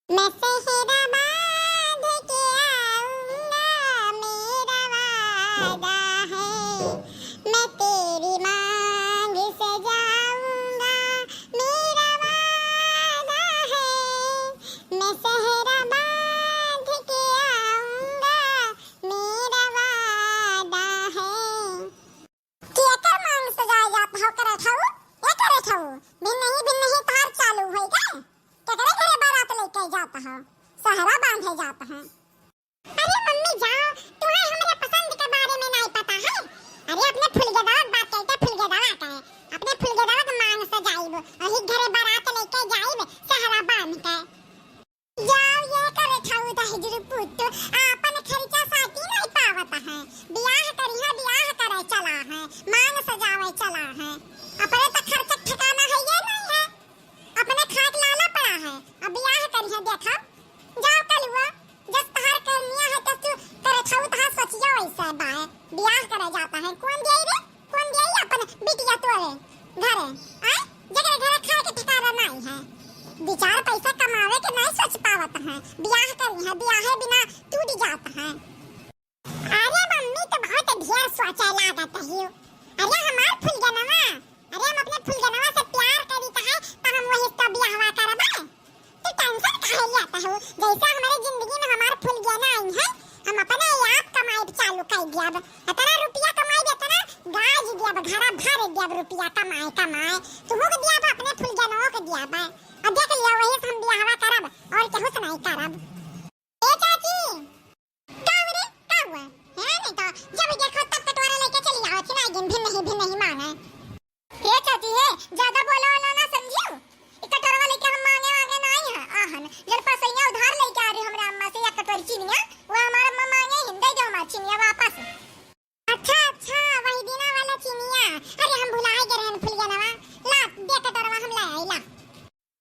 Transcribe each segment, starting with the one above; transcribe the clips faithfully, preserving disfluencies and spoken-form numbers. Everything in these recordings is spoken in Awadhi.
मैं सेहरा बांध के आऊंगा, मेरा वादा है। मैं तेरी मांग सजाऊंगा, मेरा वादा है। मैं सेहरा बांध के आऊंगा, मेरा वादा है। कि एकर मांग सजाए जात हौ, करे ठाऊ, ए करे ठाऊ, भिन्नही भिन्नही तार चालू होई गए। केकरे घरे बारात लेके जात हौ, सेहरा बांधे जात है। अरे मम्मी जाओ, तुम्हें हमरे पसंद के बारे में नहीं पता है। अरे अपने फुलगेदवा के बात करते, फुलगेदवा के, अपने फुलगेदवा के मांग सजाइब, वही घरे बारात लेके जाइब सेहरा बांध के। जाओ ये करे ठाऊ दहिजरू पुत, आपन खर्चा साटी नहीं पावत है। बियाह करिहा, बियाह करे चला है, मांग सजावे चला है। अपने तो खर्चा ठिकाना है ये नहीं है, अपने खाए के लाला पड़ा है, अब बियाह करिहा देखा। जाओ कलुआ, जस तहार करनिया है तस तू करे ठाऊ, तहार सोचियो ऐसे बाय, बियाह करे जाता है। कौन दिया रे? कौन दिया अपन बिटिया तोरे घरे? आय? जेकरे घरे खाए के ठिकाना नाई है। दो चार पैसा कमावे के नाई सोच पावत है। बियाह करी है, बियाहे बिना टूट जात है। अरे मम्मी तो बहुत ढेर सोचे लागत है। अरे हमार फुलगनवा, अरे हम अपने फुलगनवा से प्यार करी कहे तो हम वही से बियाहवा करबे। तू tension काहे लेत हऊ? जैसे हमरे जिंदगी में हमार फुलगेना आई है, हम अपने आप कमाई चालू कर दियब। इतना रुपया कमाई, इतना गाज दियब, घरा भर दियब रुपया कमाए कमाए। तुहू के दियब, अपने फुलगेनवो के दियब। अब देख लियो, वही से हम बियाहवा करब और केहू से नहीं करब। ए चाची, का हो रे? का हुआ? है नहीं तो जब देखो तब कटोरा लेके चली आओ, छिनाई दिन भी नहीं, भी नहीं माने। हे चाची हे, ज्यादा बोला वाला ना समझियो। ई कटोरवा लेके हम मांगे वांगे नाई है, आहन। जन पसैया उधार लेके आ रही हमरा अम्मा से एक कटोरी चीनिया, वो हमार अम्मा मांगे हिन, दे दो हमार चीनिया वापस। अच्छा, अच्छा, वही दिना वाला चीनिया। अरे हम भुलाए गए रहन फुलगेनवा। ला, दे कटोरवा हम ले आई, ला।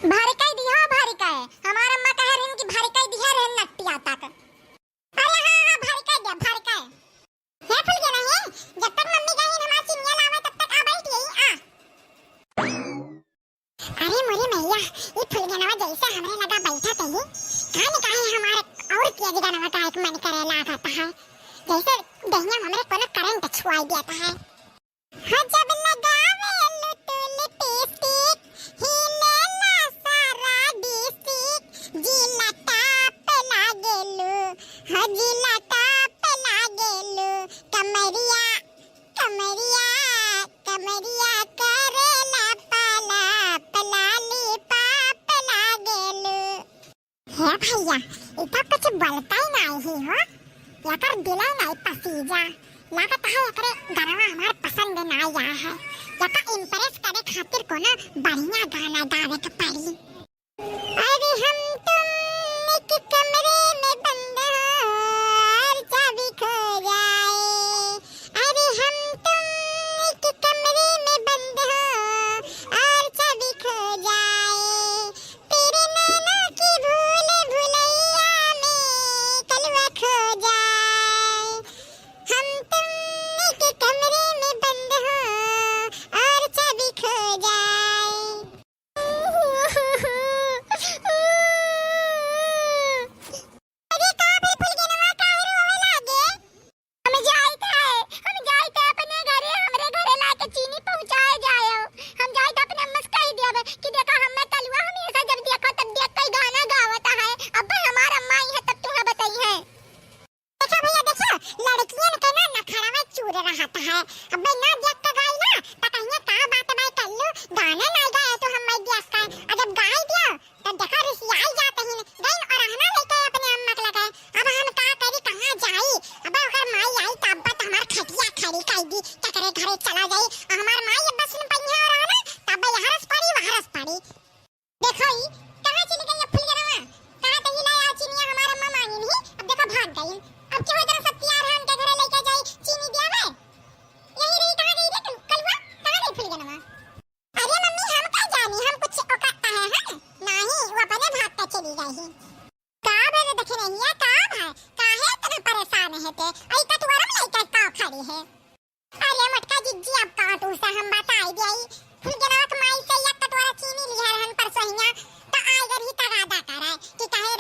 भर के दिहो, भर के। हमार अम्मा कह रही कि भर के दिहे रहन नटिया तक। अरे हाँ, हाँ, भर के दे, भर के। हे फुलगेना हे, जब तक मम्मी गई हमार चिनिया लावे, तब तक आ बैठ यही, आ। अरे मोरी मैया, ई फुलगेनवा जैसे हमरे लगा बैठा तही, काहे काहे हमारे और तेज गनवा का एक मन करे लागत है, जैसे दहिया में हमरे कोनो करंट छुआई देता है। हो जब लगावेलु तू लिपस्टिक, हिलेला सारा डिस्ट्रिक्ट, जिला टॉप लागेलु, हो जिला टॉप लागेलु, कमरिया, कमरिया, कमरिया करेला पाला, पलाली पाप लागेलु। हे भैया, ई तो कुछ बोलता ही नाई ही हो। एकर दिले नाई पसीजा। लागत है एकरे गनवा हमार पसंद नाई आया है। एका impress करे खातिर कोनो बढ़िया गाना गावे के पड़ी। अरे हम तुम एक कमरे में बंद हो और चाबी खो जाए। अरे हम तुम एक कमरे में बंद हो और चाबी खो जाए। तेरे नैनों की भूल भुलैया में कलवा खो जाए। हम तुम एक कमरे में बंद हो और चाबी खो जाए। अरे का भेल फुलगेनवा, काहे रोवे लागे? हम जाइत है, हम जाइत है अपने घरे, हमरे घरे लाके चीनी पहुँचाए जाए। हम जाइत अपने अम्मा से कह दिया कि देखा, हमें कलुआ हमेशा जब देखा तब देख के गाना गावत है। अब हमार अम्मा आई है तब तुम्हें बताई है। देखा भैया, देखा, लड़कियन के ना नखरा में चूर रहत है। अबे ना देख के गाई ना, त कहिए का बात बाय कल्लू, गाना ना गाए तो हम मैं देख के, और जब गाई दिया, तब देखा रिसियाई जात ही, गई और रहना लेके अपने अम्मा के लगे। अब हम का करी, कहाँ जाई? अब ओकर माई आई तब तो हमार खटिया खड़ी कर दी, केकरे घरे चला जाई, और हमार माई अब सुन पइहे और रहना, तब यहाँ रस पड़ी, वहाँ रस पड़ी। देखो ई, कहाँ चली गई अब फुलगेनवा? कहाँ तही ला आ चिनिया हमार अम्मा मांगिन ही, अब देखो भाग गई। अब केहू तरह सब तैयार है उनके घरे लेके जाई चीनी दियावे। यही रही, कहाँ गई रे कल-, कलुआ? कहाँ गई फुलगेनवा? अरे मम्मी, हम का जानी, हम कुछ ओका कहे हैं? नहीं, वो अपने भाग के चली गई ही। का बे रे दखिनहिया, का भाई? काहे इतना परेशान है ते? आई कटोरा में लेके का खड़ी है? अरे मोटका जिज्जी, अब काटू से हम बताई दिया। फुलगेनवा के माई से एक कटोरा चीनी लिया रहन परसोहिया, त आए गरी तगादा करे कि काहे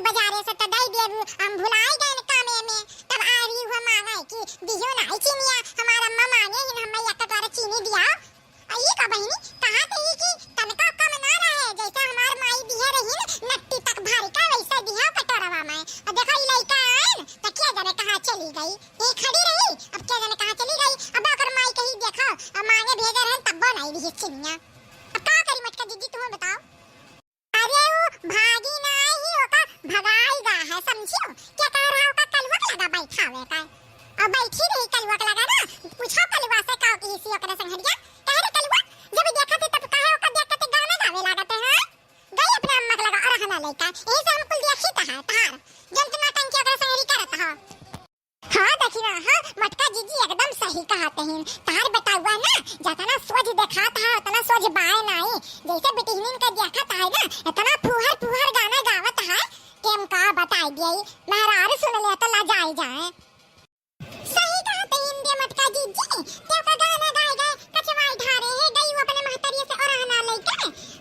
बजारे से त दई देबू, हम भुलाई गए कामे में। तब आ रही हुआ मांगे कि दियो ना ई चीनिया, हमार अम्मा मांगे ही ना, हमें एक कटोरा चीनी दिया। आ ई का बहिनी, कहा त ई कि तनका कम ना रहे, जैसे हमार माई दिहे रही न, नट्टी तक भर के वैसे दिहे कटोरवा में। अब देखो ई लइका आए न, त के जाने कहाँ चली गई। ये खड़ी रही, अब के जाने कहाँ चली गई। अब ओकर माई कही देखो, अब मांगे भेजे रहन तब्बो नहीं दिहे चीनिया। अब का करी मटका जिज्जी, तुम बताओ। अरे उ भागी नाही, ओका भगाई गा है, समझियो? क्या कह रहा ओका कलुआ के लगा बैठावे का? अब बैठी रही कलुआ के लगा ना, पूछो कलुआ से का की सी ओकरे संघरिया। कह रे कलुआ, जब देखत है तब काहे ओका देख के ते गाना गावे लागत है, हाँ? गई अपने अम्मा के लगा और हना लइका, यही से हम कुल देखी त है तहार, जन तू नौटंकी ओकरे संघरी करत हो। हाँ, देखी ना, हाँ, मटका जिज्जी एकदम सही कहत हिन। तहार बेटउआ ना, जतना सोझ देखात है, उतना सोझ बाय नाई। जैसे बिटिहनिन के देखत है ना, इतना फुहर फुहर गाना गावत है, कि हम का बताई दिए, मेहरारू सुन ले तो लजाई जाए। सही कहत हिन दे मटका जिज्जी, ते का गाना गाए गए, कचवाई ढारे है, गई वो अपने महतरिया से और हना लइके,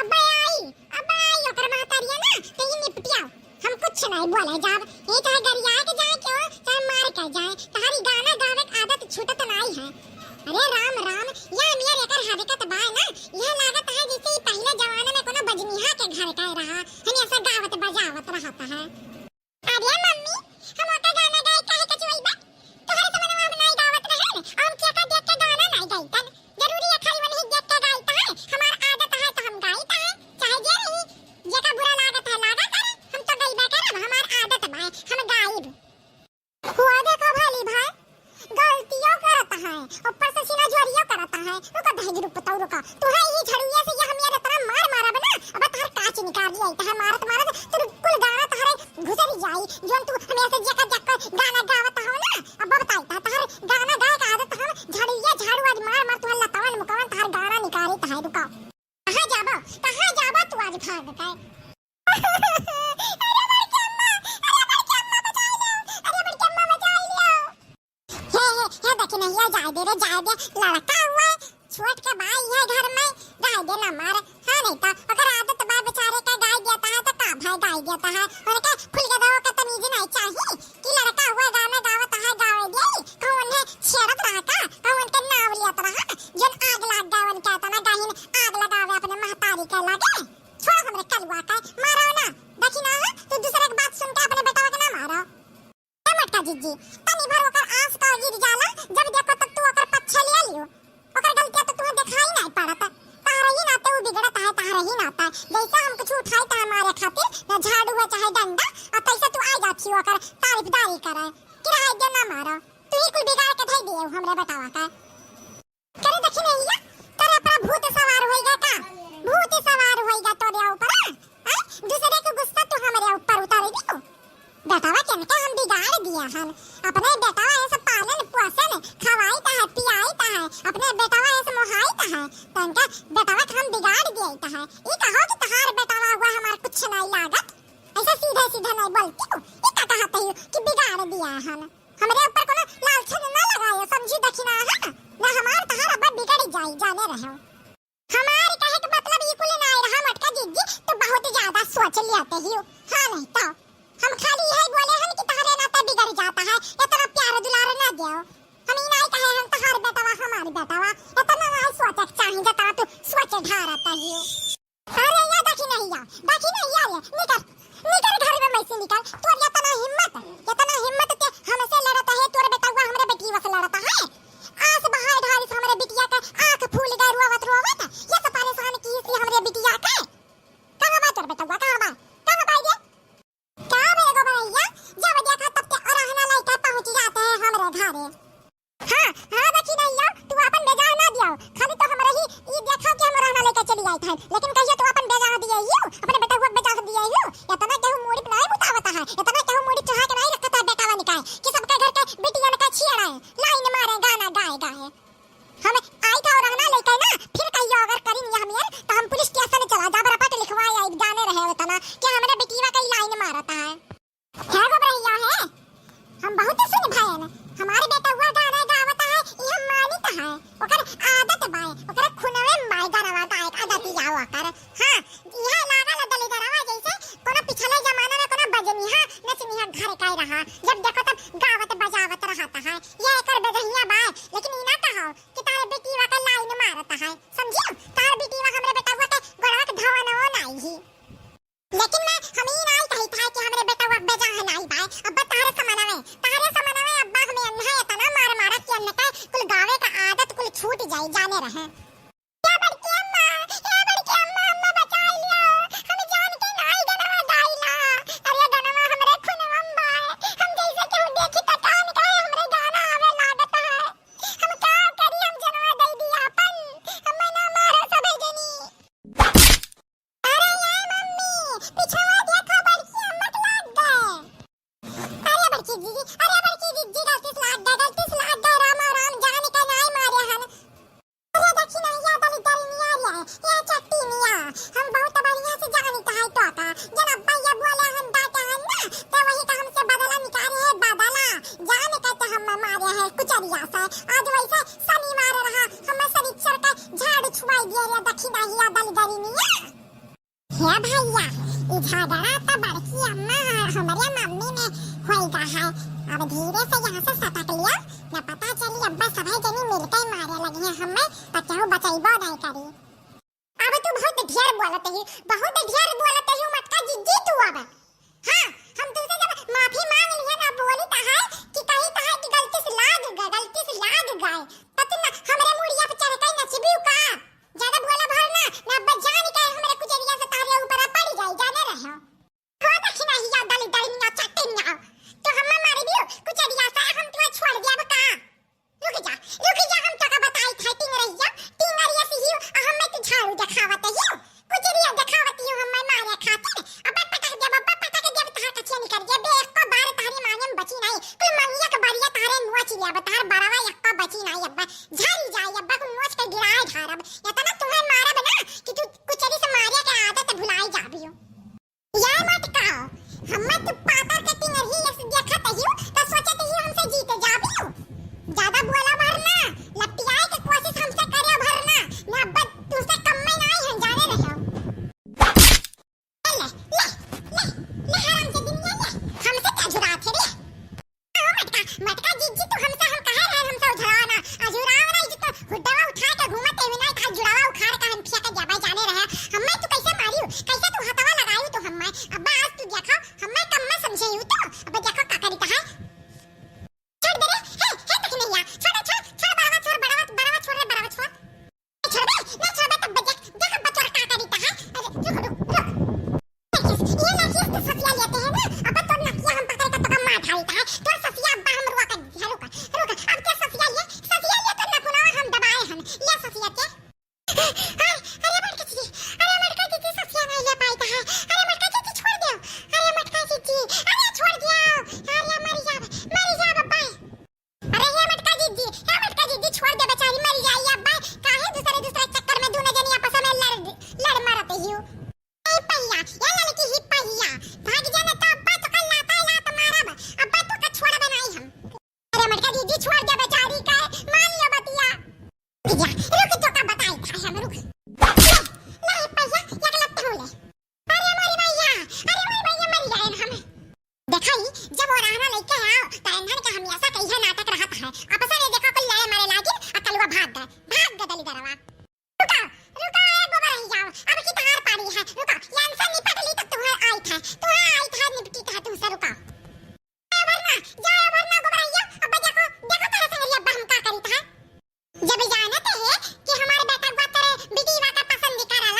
अब आई, अब आई ओकर महतरिया ना, ते ही निपटिया। हम कुछ नहीं बोले जाब। ये चाहे गरिया के जाए के हो, चाहे मार के जाए, तहारी गाना गावे के आदत छूटत नाई है। अरे राम राम, या नियर एकर हरकत बा ना, यह लागत है जैसे ई पहले जमाने में कोनो बजनिहा के घर का रहा, हमेशा गावत बजावत रहत है। अरे मम्मी, हम ओकर गाना गाए काहे कचवइबा? तोहरे समनवा हम नाई गावत रहे, हम केका देख के गाना नाई गाइतन। जरूरी है खाली वनही देख के गाइत है, हमार आदत है तो हम गाइत है, चाहे जे रही। जेका बुरा लागत है लागा करे, हम तो गइबे करब, हमार आदत बा, हम गाइब। हुआ देखा भाली भाई, गलतियों करत है, ऊपर से सीना झोरियों करत है। रुका दहेज रूप बताओ, रुका। तू है ये झड़ुआ से ये हम यार इतना मार मारब ना, अब तोहर कांच निकाल दिया, इतना मारत मारत तू कुल गाना तोहरे घुसरी जाई, जोन तू हमेशा जेका जेका गाना गावत हो ना। अब बताई ता तोहर गाना गाए का आदत हम झड़ुआ झाड़ू आज मार मार तोहर लतवन मुकवन तोहर गाना निकाली तोहर। रुका। कहाँ जाबो? कहाँ जाबो तू आज भाग के? अरे बड़की अम्मा, अरे बड़की अम्मा बचाई लो, अरे बड़की अम्मा बचाई लो। हे, हे, हे, देखी नहीं, ये जाए दे रे, जाए दे, लड़का हुआ है, छोट के भाई है घर में, जाए दे ना मार। हाँ, नहीं तो ओकर आदत बा बेचारे का गाय देता है, तो का भाई गाय देता है, उनके फुलगदहो का तमीज नहीं चाहिए कि लड़का हुआ गाना गावत है, गावे दे, कहूँ उन्हें छेड़त रहा का, कहूँ उनके नाव लियत रहा, जन आग लाग गए उनके, इतना गहिन आग लगावे अपने महतारी के लगे। छोड़ हमरे कलुआ के, मारो ना, देखी ना, हाँ, तू दूसरे के बात सुन के अपने बेटवा के ना मारो। ए मटका जिज्जी, तनी भर ओकर आस का गिर जाला, जब देखो तब तू ओकर पक्ष ले लियो। ओकर गलतियाँ तो तुहे दिखाई नहीं पड़त। तहरे ही नाते वो बिगड़त है, तहरे ही नाते। जैसे हम कुछ उठाई तहे मारे खातिर, न झाड़ू है चाहे डंडा, और तैसे तू आ जाती हो ओकर तारीफदारी करे। किराए दे ना मारो, तू ही कुल बिगाड़ के धई दिए हमरे बेटावा का। करे देखी नहीं या, करे अपना भूत सवार होइगा का? भूत सवार होइगा तोरे ऊपर, हाँ? हैं? दूसरे के गुस्सा तू हमरे ऊपर उतार दियो। बेटवा के इनका हम बिगाड़ दिया हन। अपने बेटवा ऐसे पालन पोषण खवाई ता है, पियाई ता है, अपने बेटवा ऐसे मोहाई ता है, तो इनका बेटवा के हम बिगाड़ दिया ता है। ई कहो कि तहार बेटवा हुआ हमार कुछ नहीं लागत, ऐसे सीधे सीधे नहीं बोलती हूँ। ई का कहत है कि बिगाड़ दिया हन? हमरे ऊपर कोनो लालच न लगायो, समझी दखिना, हाँ? न हमार तहार अब बिगड़ जाई, जाने रहो। हमार कहे के मतलब ई कुल ना रहा मटका जिज्जी, तू बहुत ज्यादा सोच लियाते ही हो। हाँ नहीं तो हम खाली यही बोले हन कि तहरे नाते बिगड़ जाता है, इतना प्यार दुलार ना दो। हम ई नहीं कहे हन तहार बेटवा हमार बेटवा, इतना ना सोचे के चाही जतना तू सोच ढारत ही हो। अरे या दखिनहिया, दखिनहिया रे, निकर, निकर घर में में से निकर। तोर इतना हिम्मत, इतना हिम्मत ते हमसे लड़त है, तोर बेटवा हमरे बेटी से लड़त है। आस बहाए ढारिस हमरे बिटिया के आँख फूल गए रोवत रोवत, ये सब परेशान की थी हमरे बिटिया के। कहाँ बा तोर बेटवा, कहाँ बा, कहाँ बा ये? का भइल गो भैया, जब देखा तब ते अरहना लइके पहुँच जाते हैं हमरे घरे। हाँ, हाँ, दखिनहिया, तू अपन बेजाह ना दियो। खाली तो हमरे ही ई देखा कि हम अरहना लइके चली आई था, लेकिन कहियो तू अपन बेजाह दिए हियो, अपने बेटवा के बेजाह दिए हियो। इतना केहू मूड़ी पे नहीं बुतावता है, इतना केहू मूड़ी चढ़ा के नहीं रखता है बेटावा निकाय, कि सबके घर के बिटियन का छियड़ा है, लाइन मारे गाना गाए गाए। हम आई था अरहना लइके ना, फिर कहियो अगर करी निया हमियर, तो हम पुलिस स्टेशन चला जाब, रपट लिखवाए आई, जाने रहे उतना कि हमरे बिटिया का ई लाइन मारता है। है गो भैया है, हम बहुत सुन भयन, हमारे बेटवा गाना गावत है, ई हम मानित है, ओकर आदत बाय, ओकर खुनवे माय गाना गाए के आदत या ओकर। हाँ, यह लागल दलिदरवा जैसे कोनो पिछले जमाना में कोनो बजनी हाँ, जब देखो तब गावत बजावत रहत है। ये एकर बेदहिया बाय, लेकिन ई ना कहो कि तारे बेटीवा के लाइन मारत है। समझियो? तार बेटीवा हमरे बेटवा के गोड़वा के धवनवो नाई ही। लेकिन मैं, हम ई नाई कही था कि हमरे बेटवा बेजा है नाई बाय। अब्बा तारे समनवे, तारे समनवे अब्बा हमें अन्हा इतना मार मारत कि अन्ह के कुल गावे का आदत कुल छूट जाई, जाने रहे। ए बड़की अम्मा, ए बड़की अम्मा, अम्मा बचाई लियो। हम जान के नाई गनवा गाइला। अरे गनवा हमरे खुनवा में बा। हम जैसे केहू देखी त कान काहे हमरे गाना आवे लागत है। हम का करी, हम जनवा दे दी आपन। अम्मा ना मारो सभे जनी। अरे ए मम्मी, पिछवा देखो बड़की अम्मा के लाग गए। अरे बड़की दीदी, अरे बड़की दीदी, गलती से लाग गए, गलती से लाग गए, रामा राम, जान के नाई मारे हन। अरे देखी ना, या दलिद्दरिनिया रे, या चट्टीनिया, हम बहुत बढ़िया से जानित है तोका। जन अब्बा ये बोले हन, डांटे हन ना, तो वही का हमसे बदला निकाले है, बदला। जान के तो हम मारे हैं कुचरिया से। आज वैसे शनिवार रहा, हम शनिचर का झाड़ू छुआई दिए रे, देखी ना, या दलिद्दरिनिया। हे भैया, ई झगड़ा त बड़की अम्मा और हमरे मम्मी में होई गा है। अब धीरे से यहाँ से सटक लियो, न पता चली अब्बा सभे जनी मिलके मारे लगी हैं हमें, त केहू बचैबो नहीं करी। अब तू बहुत ढेर बोलत ही, बहुत ढेर बोलत ही, मटका जिज्जी तू अब। हाँ, हम तुमसे जब माफी मांग लिहे ना, बोली त है कि कही त है कि गलती से लाग गए, गलती से लाग गए, त तू न हमरे मुड़िया पे चढ़ के नचबी का? ज्यादा बोला भर ना, ना अब्बा जान के हमरे कुचरिया से तारे ऊपर पड़ जाई, जाने रहो। हो दखिनहिया दलिद्दरिनिया चट्टीनिया, तो हम्मा मारी दियो कुचरिया से हम तुम्हें छोड़ दिया बता। रुक जा, रुक जा, हम तोका बताई था टिंगरिया, टिंगरिया से ही हम मैं तू झाड़ू देखावत ही, कुचरिया देखावत ही हम मैं मारे खातिर। अब्बा पटक दे, अब्बा पटक दे, तहार कचिया निकल गया बे, एको बार तहरी मांगे में बची नहीं, कुल मंगिया के बरिया तहरे नोच लिया, अब्बा तहार बरवा एको बची नहीं, अब्बा झरी जाई, अब्बा को नोच के गिराए झारब, इतना तुम्हें मारब ना कि तू कुचरी से मारे के आदत भुलाई जाबियो। या मटका, हम्मे तू पातर के टिंगरी यस देखत हियो, त सोचत हियो हमसे जीत जाबियो। ज्यादा बोला भर ना, लपटियाए के कोशिश हमसे करे भर ना, ना अब्बा तुमसे कम में नहीं है, जाने रहो। ले, ले, ले, ले हराम के दुनिया ले, हमसे क्या जुरात है रे? ओ मटका, मटका जिज्जी, तू हमसे, हम कहे रहे हमसे उझरावा ना, अझुरावा ना, ई तो हुड्डवा उठा के घूमत है, ना खाली जुड़ावा उखाड़ के हम फेंक जाबे, जाने रहे। हम्मे तू कैसे मारियो, कैसे तू हथवा लगायो तू हम्मे? अब्बा आज तू देखो, हम्मे कम में समझे यू तो, अब देखो का करी कहा। छोड़ दे रे, हे, हे तक नहीं आ, छोड़, छोड़, छोड़, बड़वा छोड़, बड़वा, बड़वा छोड़ रे, बड़वा छोड़। छोड़बे? ना छोड़बे तब देख, देख अब तोर का करी त है। अरे, रुक, रुक, रुक। देखिस, ये देखिस तो सफिया लेते हैं ना, अब तोर नकिया हम पकड़ के तोका मार डाली त है। तोर सफिया अब्बा हम रुआ कर दिया, रुक, रुक। अब क्या सफिया ले? सफिया ले तो नकुनवा हम दबाए हन। ले सफिया के। अरे, अरे बड़का दीदी, अरे बड़का दीदी सफिया नहीं ले पाई त है। अरे बड़का दीदी छोड़ दे। अरे मटका दीदी, अरे छोड़ दिया। अरे मर जा, मर जा बब्बा। अरे हे मटका जिज्जी, हे मटका जिज्जी, छोड़ दे बेचारी, मर जाई अब्बा। काहे दूसरे दूसरे चक्कर में दोनों जनी आपस में लड़, लड़ मरत हियो। ए पहिया, ए लड़की ही पहिया, भाग जाने तो अब्बा तो कल लाता लात मारब, अब्बा तो का छोड़ब नहीं हम। अरे मटका जिज्जी, छोड़ दे बेचारी का, मान लो बतिया। रुक जा, रुक तो का बताई था हम, रुक। ले, ले पहिया, एक लत हो ले। अरे मोरी मैया, अरे मोरी मैया, मर जाए हम। देखा ही, जब वो रहना लेके आओ, तो इन्हन के हमेशा के इहे नाटक रहत है। आपस में देखो, कोई लड़े मारे लागिन, आ कलुआ भाग गए, भाग गए दलिदरवा। रुका, रुका, ए गोबर रही जाओ, अब की तहार पारी है, रुका, यान से निपट ली तो तुम्हें आई था, तुम्हें आई था, निपटी था तुमसे, रुका। ए भरना, जा ए भरना गोबर रही जाओ, अब देखो, देखो तारे संगरी अब हम का करी था। जब जानत है कि हमार बेटवा तोरे बिटिया के पसंद करला,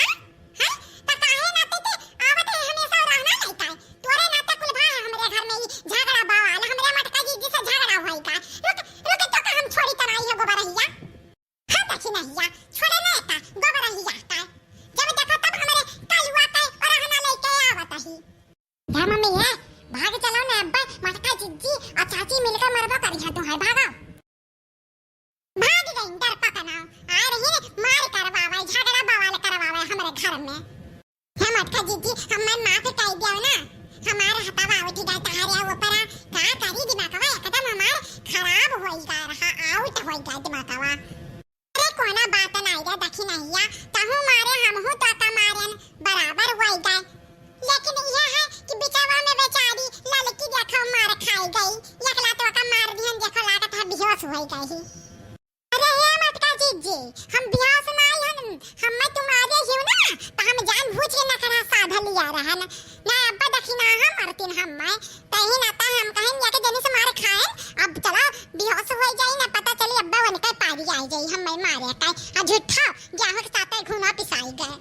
हैं? त काहे नाते ते आवत है हमेशा रहना नहीं का? तोरे नाते कुल भा है हमरे घर में ही झगड़ा बवाल, हमरे मटका जिज्जी से झगड़ा होई का? रुक, रुक तो का हम छोड़ी तराई है गोबरहिया। हाँ दखिनहिया, छोड़े ना का गोबरहिया का। जब देखो तब हमरे कलुआ के रहना लेके आवत ही। धा मम्मी है, भाग चलो ना अब्बा, मटका जिज्जी और चाची मिलकर मरबो करी है तू है, भागो। भाग गई डरपा का नाव। आए रही ने मार करवावे, झगड़ा बवाल करवावे हमरे घर में। हे मटका जिज्जी, हमें माफ कर दियो ना। हमारे हथवा उठ गए तहारे ऊपर। का करी दिमागवा एकदम हमार खराब होई गए रहा, out होई गए दिमागवा। अरे कोनो बात नहीं रे दखिनहिया, तहू मारे हमहू तो का मारन बराबर होई गए। लेकिन यह है कि बिचवा में बेचारी ललकी देखो मार खाई कही। अरे हे मटका जीजी, हम बिहाव से ना आई हन, हम्मे तुम्हारे हियो ना, त हम जानबूझ के नखरा साधा लिया रहन। ना अब्बा देखी ना हम मरतीन हम्मे, तही ना त हम कहेन या के जनी से मार खाएन, अब चला बिहाव से होई जाई ना पता चली अब्बा वनके पारी आई जाई हम्मे मारे का, आ झूठा जाहो के साथे घुना पिसाई गए।